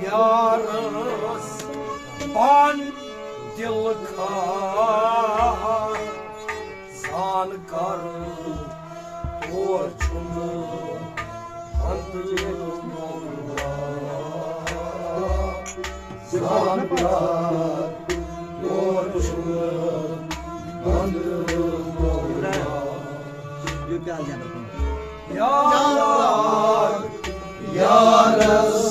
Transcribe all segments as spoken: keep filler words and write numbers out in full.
Yaris پن دل کھا زان کر تور چھُنہٕ بندٕ مولا۔ زان کر تور چھُنہٕ بندٕ مولا۔ یا اللہ، یارس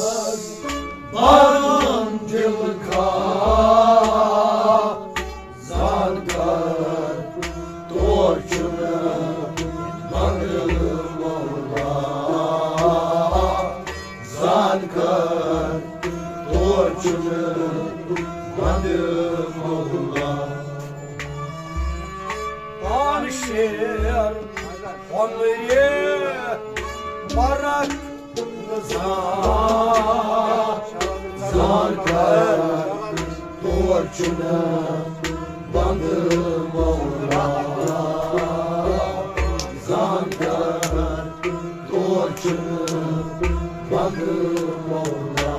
پنُن دل کھا زان کر تور چھُنہٕ بندٕ مولا۔ زان کر تور چھُنہٕ بندٕ مولا۔ پان شیر پۄنرِ ورق نہٕ زان، زان کر تور چھُنہٕ بندٕ مولا۔ زان کر تور چھُنہٕ بندٕ مولا۔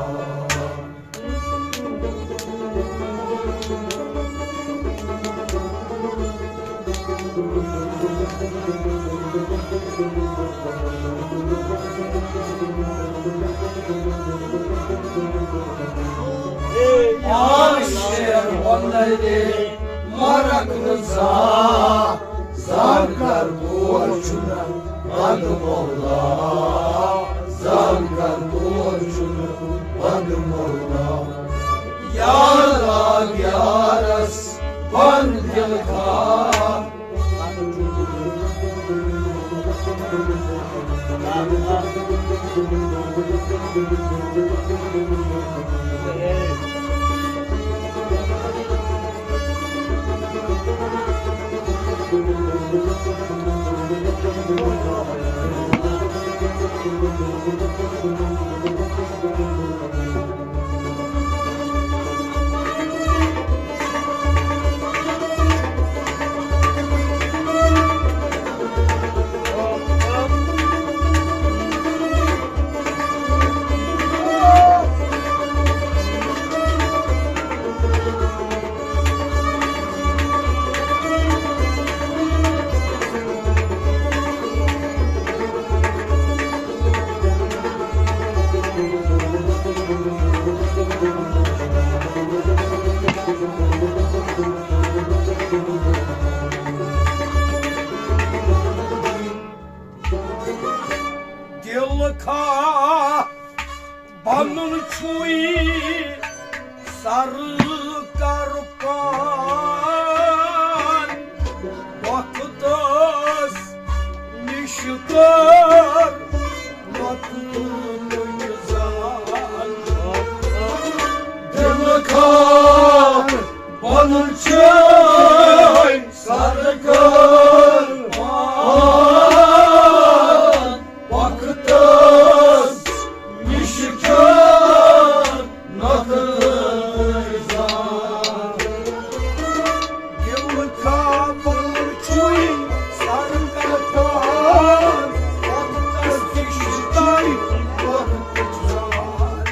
یار شیر وندے مرک نزا زان کر تور چھُنہٕ بند مولا۔ زان کر تور چھُنہٕ بند مولا۔ یار لاگ یارس پن دل کھا۔ دل کھا بنُن چھُے سر کر پان وقتس نِش کر وقت نُے زان۔ دل کھا بنُن چھُے سر کر پان وقتس نِش کر نقل زان۔ دل کھا بنُن چھُے سر کر پان وقتس نِش کر وقت زان۔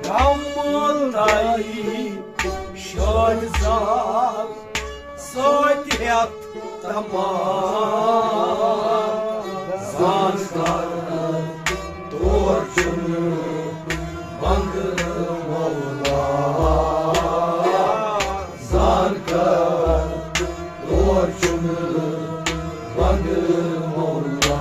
غم تئی شٲہزاد سۭتۍ ہٮ۪تھ تمام۔ زان کر تور چھُنہٕ بنٛد مولا۔ زان کر تور چھُنہٕ بنٛد مولا۔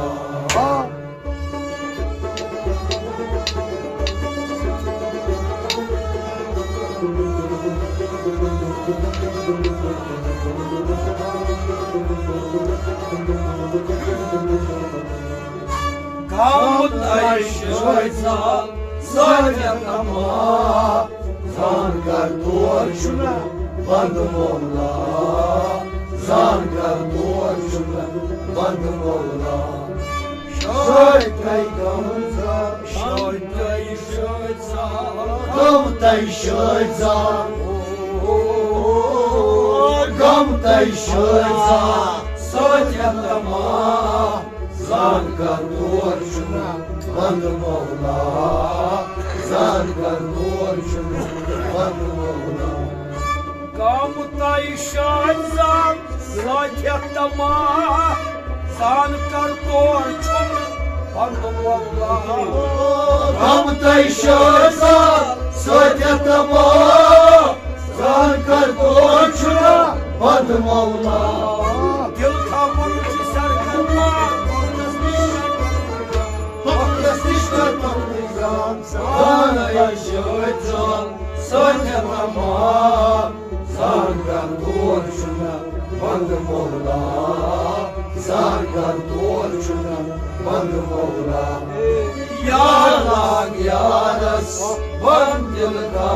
غم تئی شٲہزاد سۭتۍ تمام۔ زان کر تور چھُنہٕ بنٛد مولا۔ زان کر تور چھُنہٕ بنٛد مولا۔ شٲہۍ تئی غم زا، شٲہۍ تئی شٲہزاد۔ غم تئی شٲہزاد۔ غم تئی شٲہزاد۔ تمام، زان کر تور چھُنہٕ بنٛد مولا، زان کر تور چھُنہٕ بنٛد مولا۔ گام تہٕ شاہزاد سۭتۍ تمام، زان کر تور چھُنہٕ بنٛد مولا۔ گام تہٕ شاہزاد سۭتۍ تمام، زان کر تور چھُنہٕ بنٛد مولا۔ دل تھاوُن چھُ سرکار پاک، وقتس نِش کر پنُن زان۔ زان اے شٲہِد زان، سۭتۍ تمام۔ زان کر تور چھُنہٕ بنٛد مولا، زان کر تور چھُنہٕ بنٛد مولا۔ یا لاگ یارس بنٛد دل کا،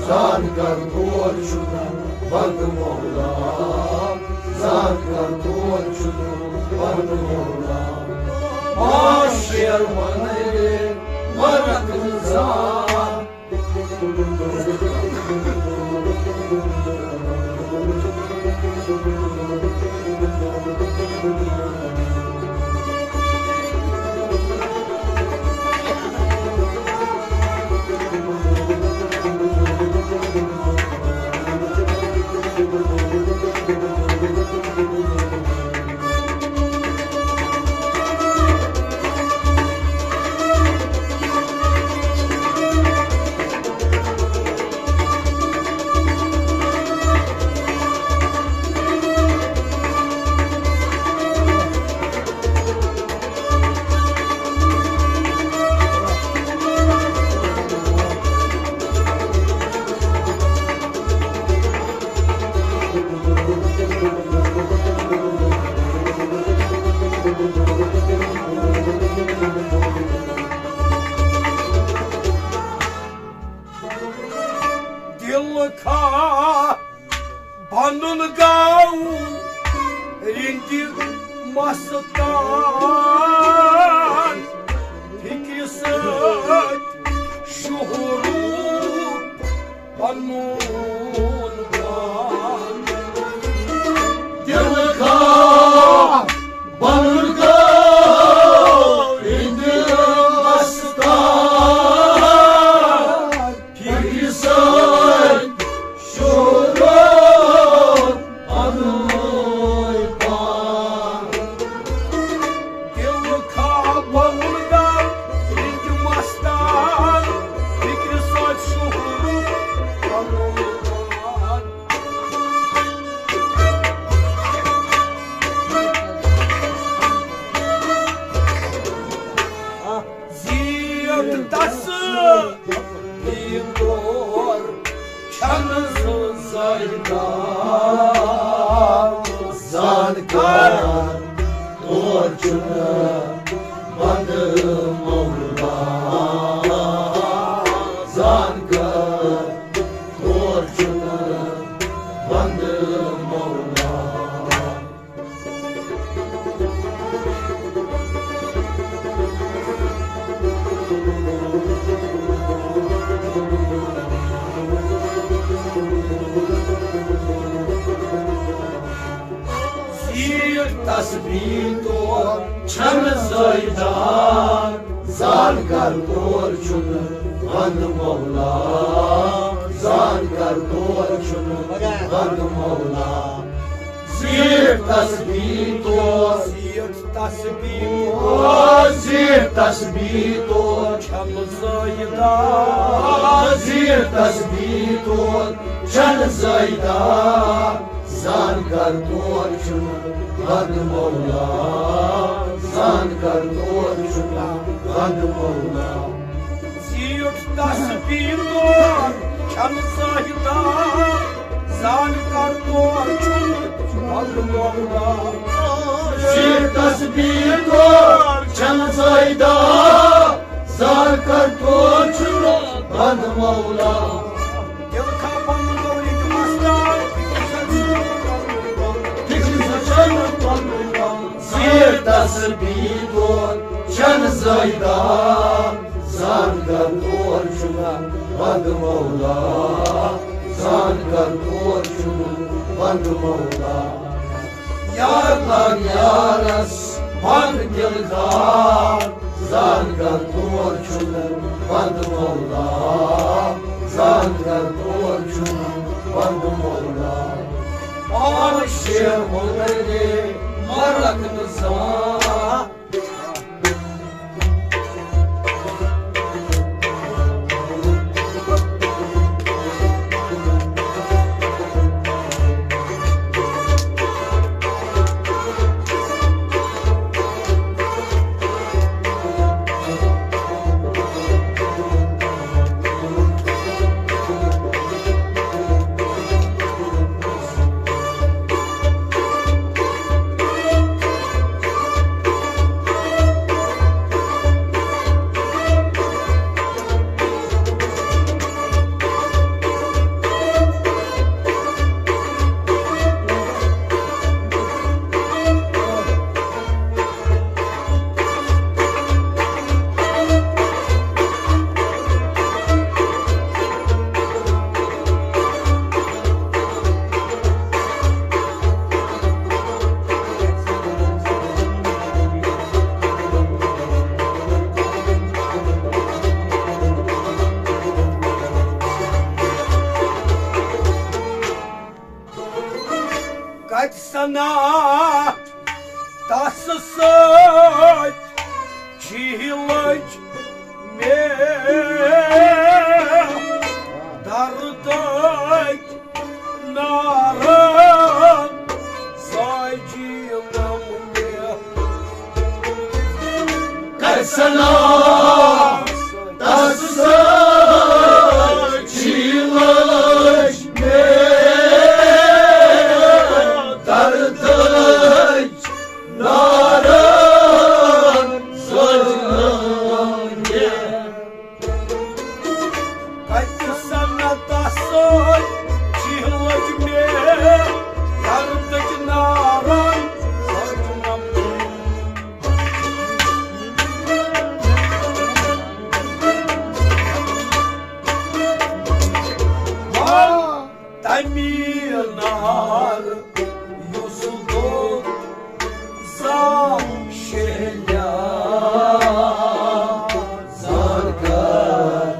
زان کر تور چھُنہٕ بنٛد مولا، زان کر تور چھُنہٕ بنٛد مولا۔ ما شیر ونرے ورق زان۔ دل کھا بنُن گاو رِندِ مستان، فِکرِ سۭتۍ شُہرُک پنُن پان۔ دِل کھا بنُن گاو رِندِ مستان، فِکرِ سۭتۍ شُہرُک پنُن پان۔ دِل کھا بنُن گاو رِندِ مستان، فِکرِ سۭتۍ شُہرُک پنُن پان۔ زیٖٹھ تس بیتور چھنہٕ زٲیدان۔ زان کر تور چھُنہٕ بنٛد مولا، زان کر تور چھُنہٕ بنٛد مولا۔ زیٖٹھ تسبیح تور چھنہٕ زٲیدان، زان کر تور چھُنہٕ بنٛد مولا، زان کر تور چھُنہٕ بنٛد مولا۔ زیٖٹھ تسبیح تور، زیٖٹھ تسبیح تور، زیٖٹھ تسبیح تور چھنہٕ زٲیدان۔ زیٖٹھ تسبیح تور چھنہٕ زٲیدان۔ زان کر تور چھُنہٕ بنٛد مولا، زان کر تور چھُنہٕ بنٛد مولا۔ زیٖٹھ تسبیح تور چھنہٕ زٲیدان، زان کر تور چھُنہٕ بنٛد مولا۔ زیٖٹھ تسبیح تور چھنہٕ زٲیدان، زان کر تور چھُنہٕ بنٛد مولا۔ دِل کھا بنٛد گوٚو ییٚتہِ مستان، فِکرِ سۭتۍ چھُنہٕ بنٛد مولا۔ زیٖٹھ تسبیح تور چھنہٕ زٲیدان، زان کر تور چھُنہٕ بنٛد مولا، زان کر تور چھُنہٕ بنٛد مولا۔ یار لاگ یارس بند دل دار، زان کر تور چھُنہٕ بند مولا، زان کر تور چھُنہٕ بند مولا۔ پانس شیر وۄنرے مرکھ نہٕ زانٛہہ۔ کتہِ سنا تس سۭتۍ چھِ لٔج مےٚ دردٕکۍ نارن سجیلم مےٚ۔ کتہِ سنا تس سۭتۍ چھِ لٔج مےٚ دردٕکۍ نارن سجیلم مےٚ۔ کتہِ سنا تس سۭتۍ چھِ لٔج مےٚ دردٕکۍ نارن سجیلم مےٚ۔ تَمہِ نارٕ یُس دوٚد زانٛہہ شیہلیا، زان کر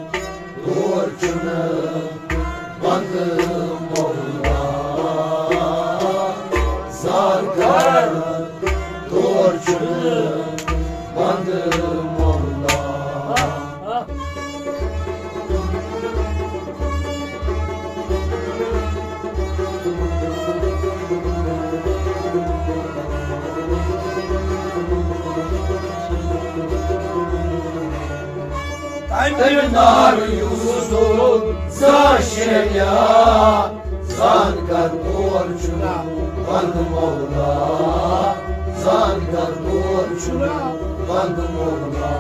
تور چھُنہٕ بنٛد مولا، زان کر تور چھُنہٕ بنٛد مولا۔ تَمہِ نارٕ یُس دوٚد زانٛہہ شیہلیا، زان کر تور چھُنہٕ بنٛد مولا، زان کر تور چھُنہٕ بنٛد مولا۔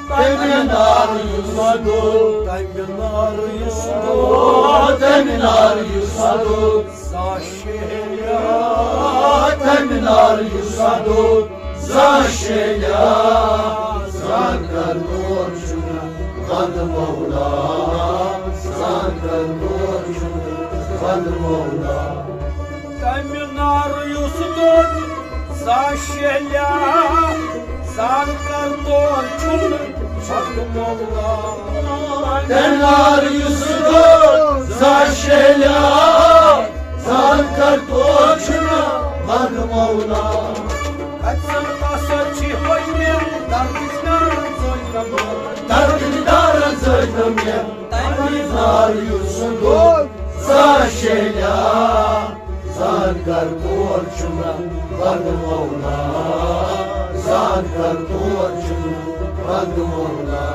تَمہِ نارٕ یُس دوٚد، تَمہِ نارٕ یُس دوٚد، تَمہِ نارٕ یُس دوٚد زانٛہہ شیہلیا، تَمہِ نارٕ یُس دوٚد زانٛہہ شیہلیا، زان کر تور چھُنہٕ بنٛد مولا، زان کر تور چھُنہٕ بنٛد مولا۔ تَمہِ نارٕ یُس دوٚد زانٛہہ شیہلیا، زان کر تور چھُنہٕ بنٛد مولا۔ تَمہِ نارٕ یُس دوٚد زانٛہہ شیہلیا، زان کر تور چھُنہٕ بنٛد مولا۔ کتہِ سنا تس سۭتۍ چھِ لٔج مےٚ دردٕکۍ نارن سجیلم مےٚ۔ دردٕکۍ نارن سجیلم مےٚ۔ تَمہِ نارٕ یُس دوٚد زانٛہہ شیہلیا، زان کر تور چھُنہٕ بنٛد مولا، زان کر تور چھُنہٕ بنٛد مولا۔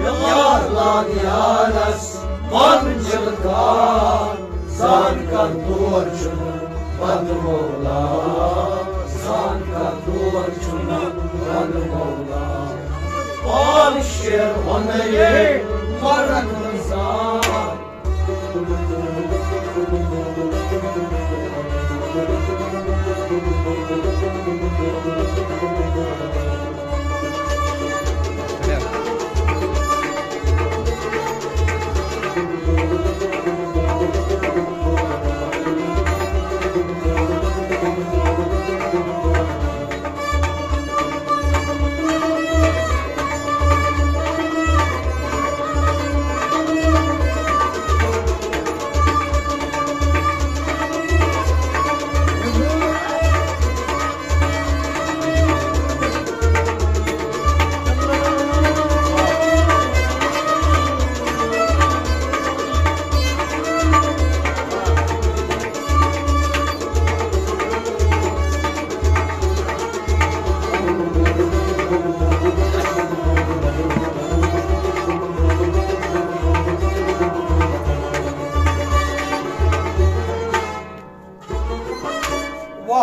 یار لاگ یارس پنُن دِل کار، زان کر تور چھُنہٕ بنٛد مولا، زان کر تور چھُنہٕ بنٛد مولا۔ پانس شیر وۄنرے مرکھ نہٕ زانٛہہ۔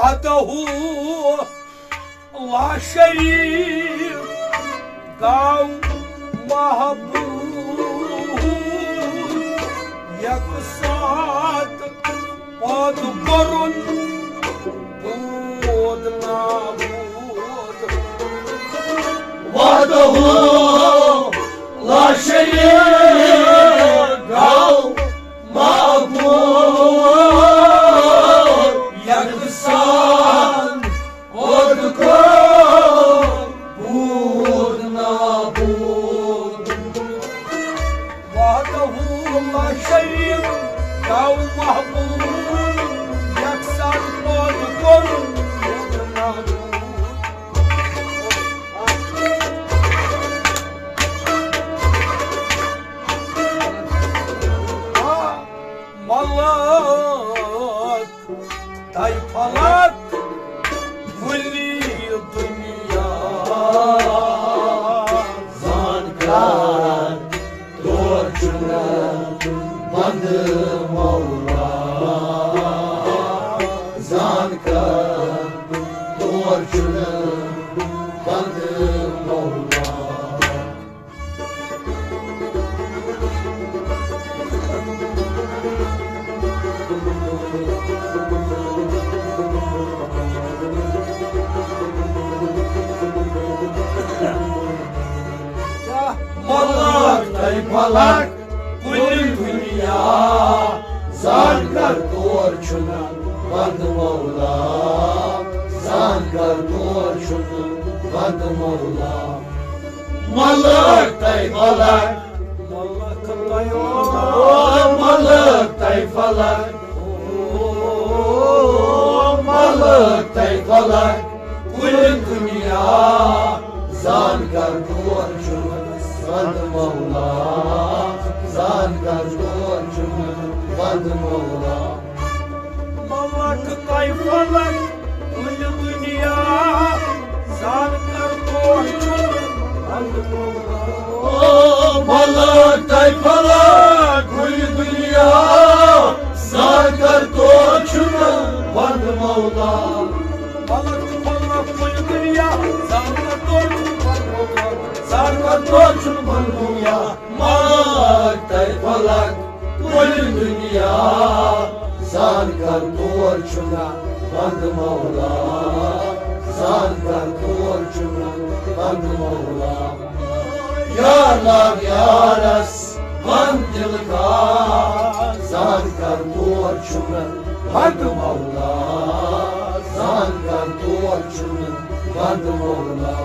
وحدہ لا شریک گو محبوب، یک ساتھ پاد کرن بود نابود۔ وحدہ لا شریک گو محبوب، یک ساتھ پاد کرن بود نابود۔ وحدہ لا شریک گو محبوب، یک ساتھ پاد کرن بود نابود۔ ملک تہٕ فلک، کُلہِ دُنیا۔ زانکار تور چھُنہٕ بنٛدٕ مولا۔ زانکار تور چھُنہٕ بنٛدٕ مولا۔ ملک تہٕ فلک، کُلہِ دُنیا۔ زانکار تور چھُنہٕ بنٛدٕ مولا۔ زانکار تور چھُنہٕ بنٛدٕ مولا۔ ملک تہٕ فلک۔ ملک تہٕ فلک۔ او ملک تہٕ فلک۔ او ملک تہٕ فلک۔ کُلہِ دُنیا۔ زانکار تور چھُنہٕ بنٛدٕ مولا۔ زانکار تور چھُنہٕ بنٛدٕ مولا۔ ملک تہٕ فلک، کُلہِ دُنیا۔ زانکار تور چھُنہٕ بنٛدٕ مولا۔ او ملک تہٕ فلک، کُلہِ دُنیا۔ زانکار تور چھُنہٕ بنٛدٕ مولا۔ ملک تہٕ فلک، کُلہِ دُنیا۔ زانکار تور چھُنہٕ بنٛدٕ مولا۔ زانکار تور چھُنہٕ بنٛدٕ مولا۔ ملک تہٕ فلک، کُلہِ دُنیا۔ زانکار تور چھُنہٕ بنٛدٕ مولا۔ زانکار تور چھُنہٕ بنٛدٕ مولا۔ یا اللہ یارس بنٛد دل کا۔ زانکار تور چھُنہٕ بنٛدٕ مولا۔ زانکار تور چھُنہٕ بنٛدٕ مولا۔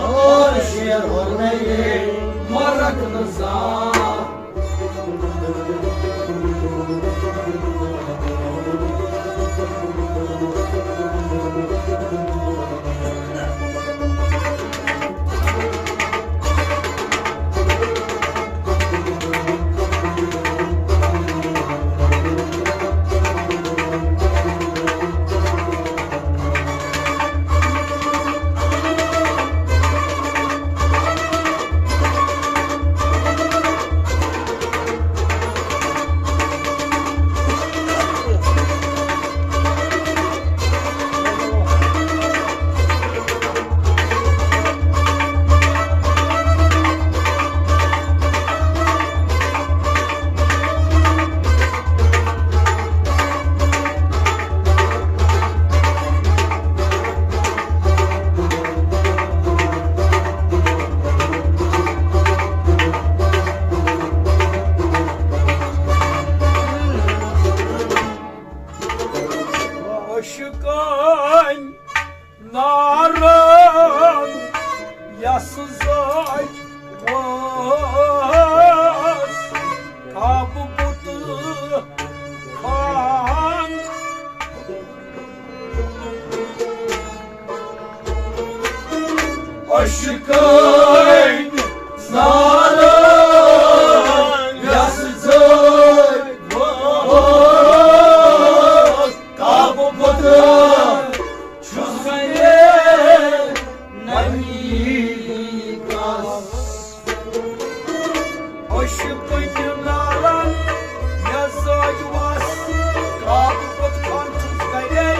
اور شیر ہُرنَے مرک نہٕ زانٛہہ۔ عاشقان نارن یس زاج واس کعبہٕ بُت خان۔ عشقن نارن یس زاج واس کعبہٕ بُت چھُس نبی کس۔ عشقن نارن یس زاج واس کعبہٕ بُت خان چھُس کرے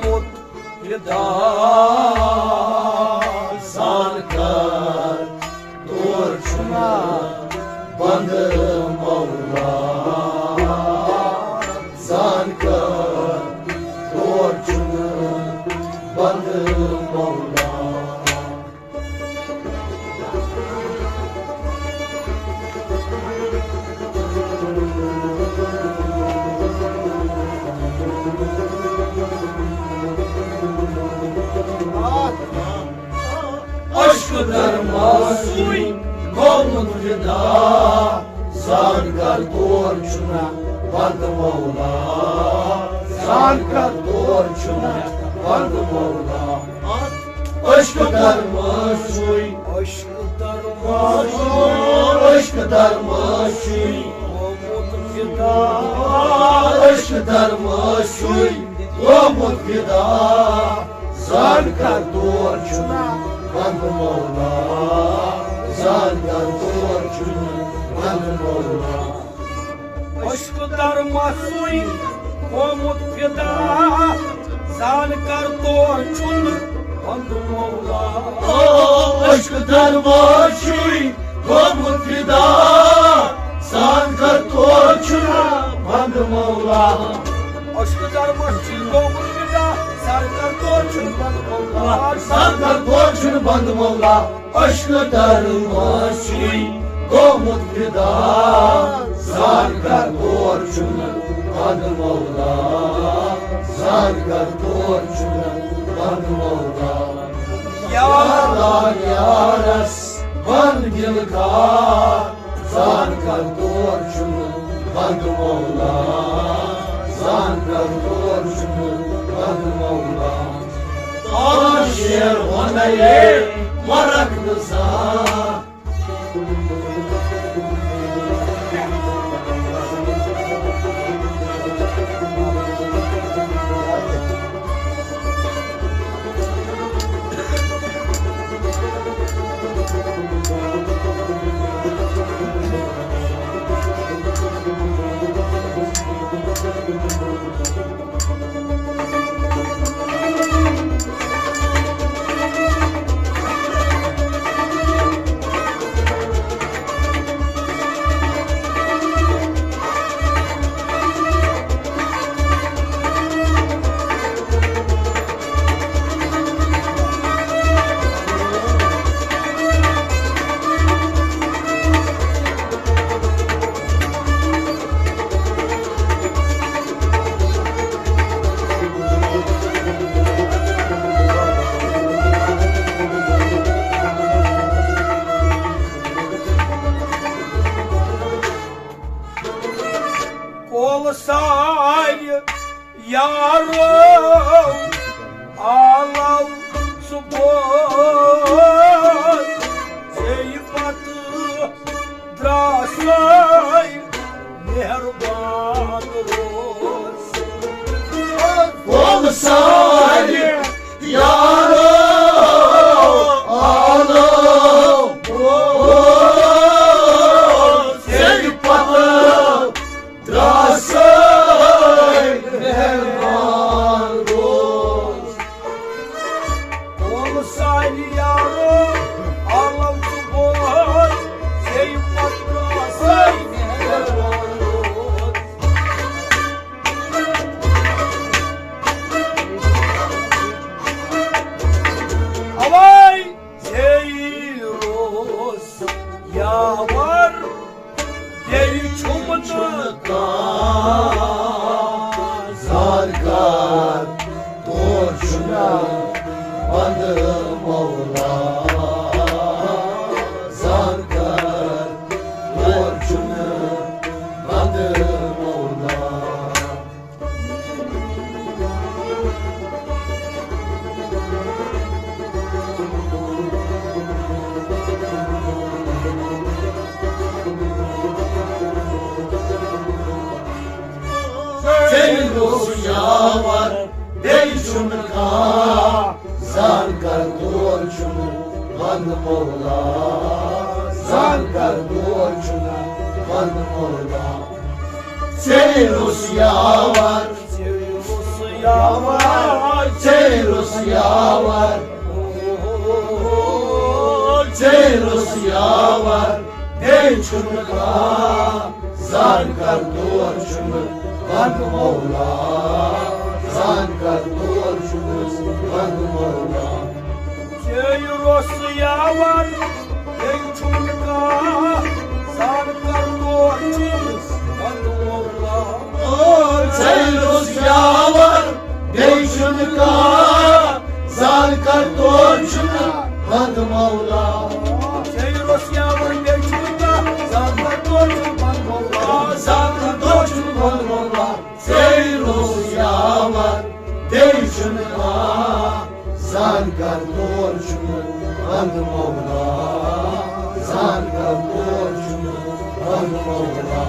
فدا زانکار تور چھُنہ بندٕ مولا، زانکار تور چھُنہ بندٕ مولا۔ عشق درماسوی گوٚمُت فدا، زانکار تور چھُنہ بندٕ مولا، زانکار تور چھُنہ بندٕ مولا۔ عشق درماسوی، عشق درماسوی، عشق درماسوی گوٚمُت فدا، عشق درماسوی گوٚمُت فدا۔ زانکار تور چھُنہ بندٕ مولا، زانکار تور چھُنہ بندٕ مولا۔ عشق درماسوی گوٚمُت فدا، زانکار تور چھُنہ بندٕ مولا۔ عشق درماسوی گوٚمُت فدا، زانکار تور چھُنہ بندٕ مولا۔ عشق درماسوی گوٚمُت فدا، زانکار تور چھُنہ بندٕ مولا، زانکار تور چھُنہ بندٕ مولا۔ عشق درماسوی گوٚمُت فدا، زانکار تور چھُنہ بندٕ مولا، زانکار تور چھُنہ بندٕ مولا۔ یارا یارس بن دل کا، زانکار تور چھُنہ بندٕ مولا، زانکار تور چھُنہ بندٕ مولا۔ آ شیر ونے مرک نہ زانکار۔ کول سارِ یارو، آلو صبح ژے پتہٕ دراسے مہربان روز۔ کول سارِ یارو، آلو ژے پتہٕ دراسے مہربان روز۔ کول سارِ یارو، آلو صبح ژے پتہٕ دراسے مہربان روز۔ اوے ژے روز یاور، بیٚیہِ چھُم نہٕ کانٛہہ۔ زانکار تور چھُنہ بندٕ مولا، زانکار تور چھُنہ بندٕ مولا۔ ژےٚ اوس یاور، بیٚیہِ چھُنہٕ کانٛہہ۔ زانکار تور چھُنہٕ بندٕ مولا، زانکار تور چھُنہٕ بندٕ مولا۔ ژےٚ اوس یاور، ژےٚ اوس یاور، روٚس یاور، ژے روٚس یاور، بیٚیہِ چھُنہٕ کانٛہہ۔ زان کر تور چھُنہٕ بنٛد مولا، زان کر تور چھُنہٕ بنٛد مولا۔ ژے روٚس یاور، بیٚیہِ چھُنہٕ کانٛہہ۔ زان کر تور چھُنہٕ بنٛد مولا۔ او، ژے روٚس یاور، بیٚیہِ چھُنہٕ کانٛہہ۔ زان کر تور چھُنہٕ بنٛد مولا۔ ژے روٚس یاور، بیٚیہِ چھُنہٕ کانٛہہ۔ زان کر تور چھُنہٕ بنٛد مولا۔ زان کر تور چھُنہٕ بنٛد مولا۔ ژے روٚس یاور، بیٚیہِ چھُنہٕ کانٛہہ۔ زان کر تور چھُنہٕ بنٛد مولا، زان کر تور چھُنہٕ بنٛد مولا۔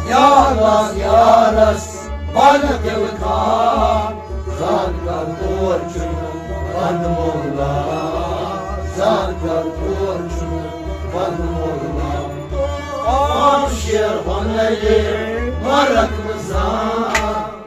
یاد آس یارس بنہٕ دِل خان، زان کر تور چھُنہٕ بنٛد مولا، زان کر تور چھُنہٕ بنٛد مولا۔ عام شیر ہونہٕ یہِ مرک نہٕ زان۔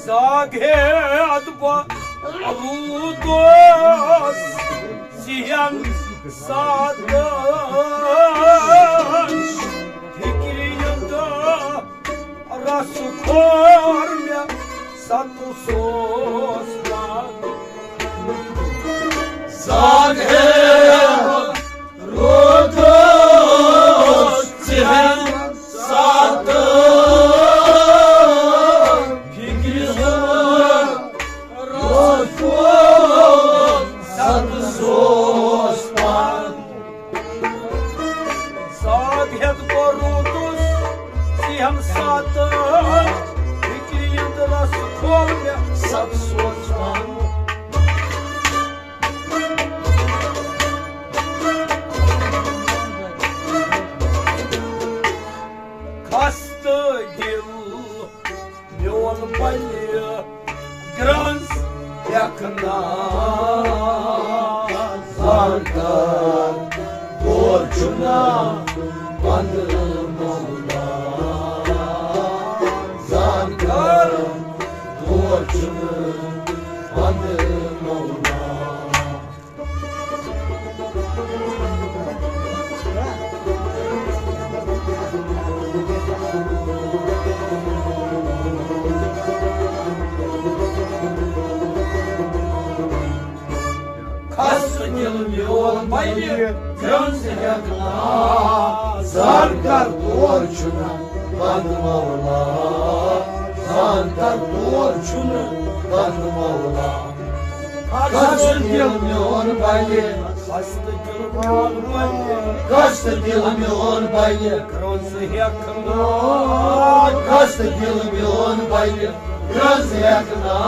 زاگ ہیت بہٕ روٗدُس زِہٮ۪ن سادن، فِکرِ یِتہٕ رس کھور مےٚ ستہٕ سوز پان۔ زاگ ہیت روٗدُس زِہٮ۪ن سادن، فِکرِ یِتہٕ رس کھور ستہٕ سوز پان۔ زاگ ہیت بہٕ روٗدُس زِہٮ۪ن سادن، فِکرِ یِتہٕ رس کھور مےٚ ستہٕ سوز پان۔ خستہٕ دِل میون بلہِ گرٛنٛز ہٮ۪کھ نا۔ زان کر تور چھُنہٕ بنٛد مولا، زان کر تور چھُنہٕ بنٛد مولا۔ خستہٕ دِل میون بلہِ گرٛنٛز ہٮ۪کھ نا۔ زان کر تور چھُنہٕ بنٛد مولا، زان کر تور چھُنہٕ بنٛد مولا۔ خستہٕ دِل میون بلہِ، خستہٕ دِل میون بلہِ، خستہٕ دِل میون بلہِ، گرٛنٛز ہٮ۪کھ نا۔ خستہٕ دِل میون بلہِ، گرٛنٛز ہٮ۪کھ نا۔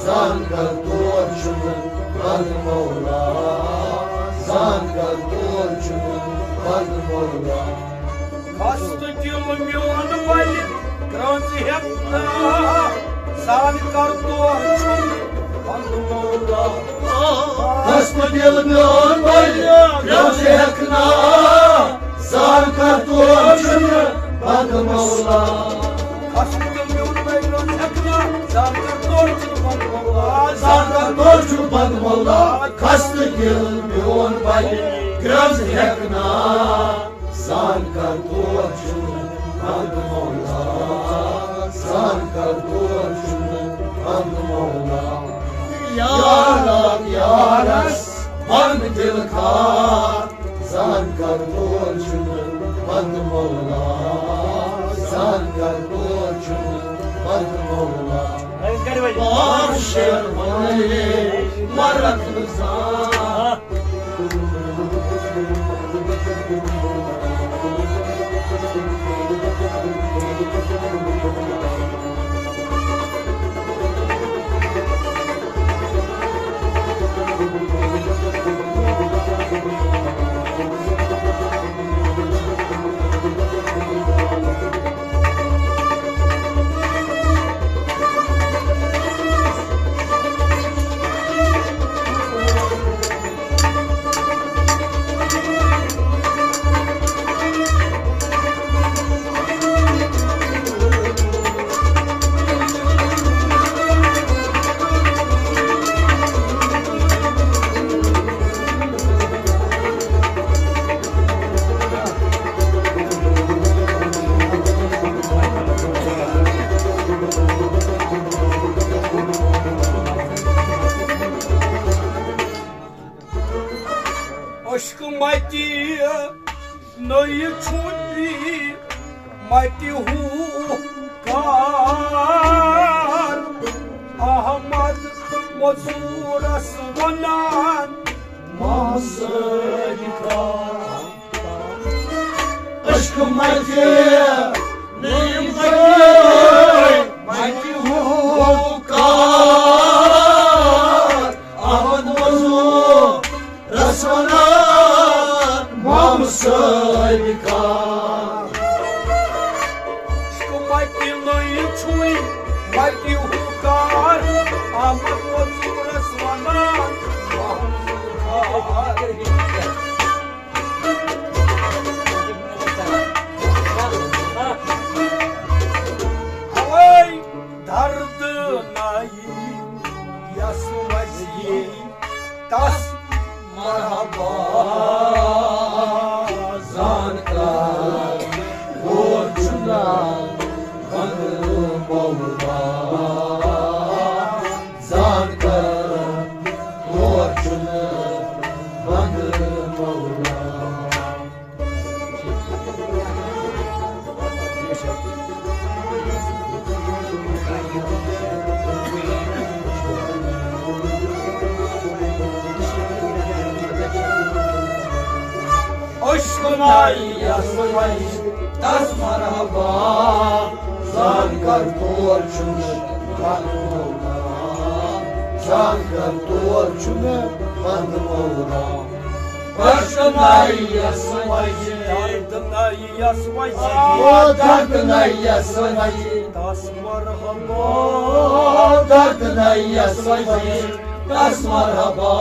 زان کر تور چھُنہٕ بنٛد مولا، زان کر تور چھُنہٕ بنٛد مولا۔ خستہٕ دِل میون بلہِ گرٛنٛز ہٮ۪کھ نا، زان کر تور چھُنہٕ بنٛد مولا۔ خستہٕ دِل میون بلہِ گرٛنٛز ہٮ۪کھ نا، زان کر تور چھُنہٕ بنٛد مولا۔ خستہٕ دِل میون بلہِ گرٛنٛز ہٮ۪کھ نا، زان کر تور چھُنہٕ بنٛد مولا۔ زان کر تور چھُ بنٛد مولا، خستہٕ دِل میون بنہِ گرٛنٛز ہٮ۪کنا۔ زان کر تور چھُ بنٛد مولا، زان کر تور چھُ بنٛد مولا۔ یارا یارس بنٛد دِل کھار، زان کر تور چھُ بنٛد مولا، زان کر تور چھُ بنٛد مولا۔ پانٛژھ شعر وَنے، مرکھ نہٕ زانٛہہ۔ عشق متی نئی چھوٹی متی ہو کار، احمد مزورس ونان مامسٲنۍ کار۔ عشق متی نئی چھوٹی متی ہو کار، احمد مزورس ونان مامسٲنۍ کار۔ عشق متی نئی چھوٹی متی ہو کار، احمد مزورس ونان مامسٲنۍ کار۔ اوے درد نئی یس وزی تس مرحبا۔ زان کر تور چھُنہٕ بنٛد مولا، زان کر تور چھُنہٕ بنٛد مولا۔ عشق نئی یس وزی تس مرحبا، زان کر تور چھُنہٕ بنٛد مولا، زان کر تور چھُنہٕ بنٛد مولا۔ عشق نئی یس وزی، درد نئی یس وزی، او درد نئی یس وزی تس مرحبا۔ درد نئی یس وزی تس مرحبا،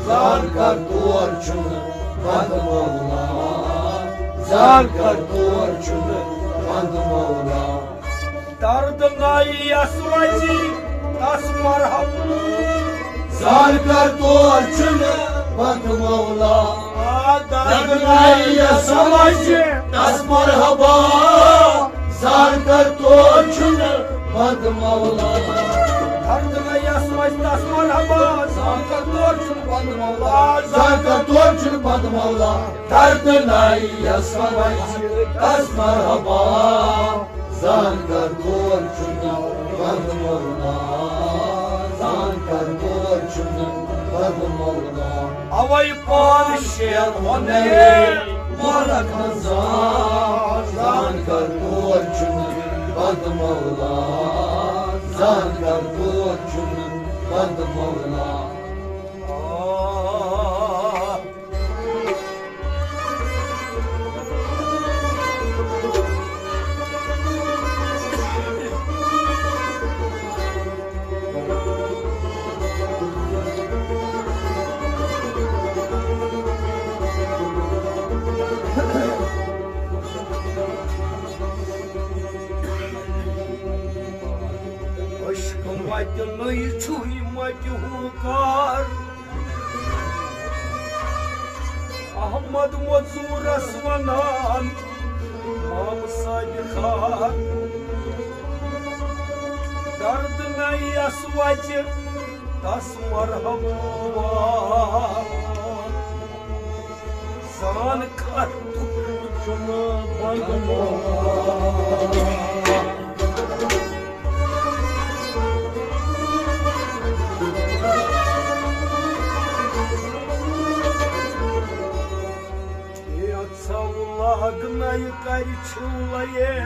زان کر تور چھُنہٕ بنٛد مولا، زان کر تور چھُنہٕ بنٛد مولا۔ درد نئی یس وزی تس مرحبا۔ زان کر تور چھُنہٕ بنٛد مولا۔ آ، درد نئی یس وزی تس مرحبا۔ زان کر تور چھُنہٕ بنٛد مولا۔ درد نئی یس وزی تس مرحبا۔ زان کر تور چھُنہٕ بنٛد مولا۔ زان کر تور چھُنہٕ بنٛد مولا۔ درد نئی یس وزی تس مرحبا۔ زان کر تور چھُنہٕ بنٛد مولا، زان کر تور چھُنہٕ بنٛد مولا۔ اوے پانٛژھ شعر وَنے مولک منٛز زان، زان کر تور چھُنہٕ بنٛد مولا، زان کر تور چھُنہٕ بنٛد مولا۔ آ، عشق متہِ نٔے چھُے متہِ کار۔ احمد مزورس ونان مام صادق خان، درد نہ یس وچہِ تس مرہم۔ زان کر۔ ژھاوٕ لاگنَے کَرِ چھِو لَیے۔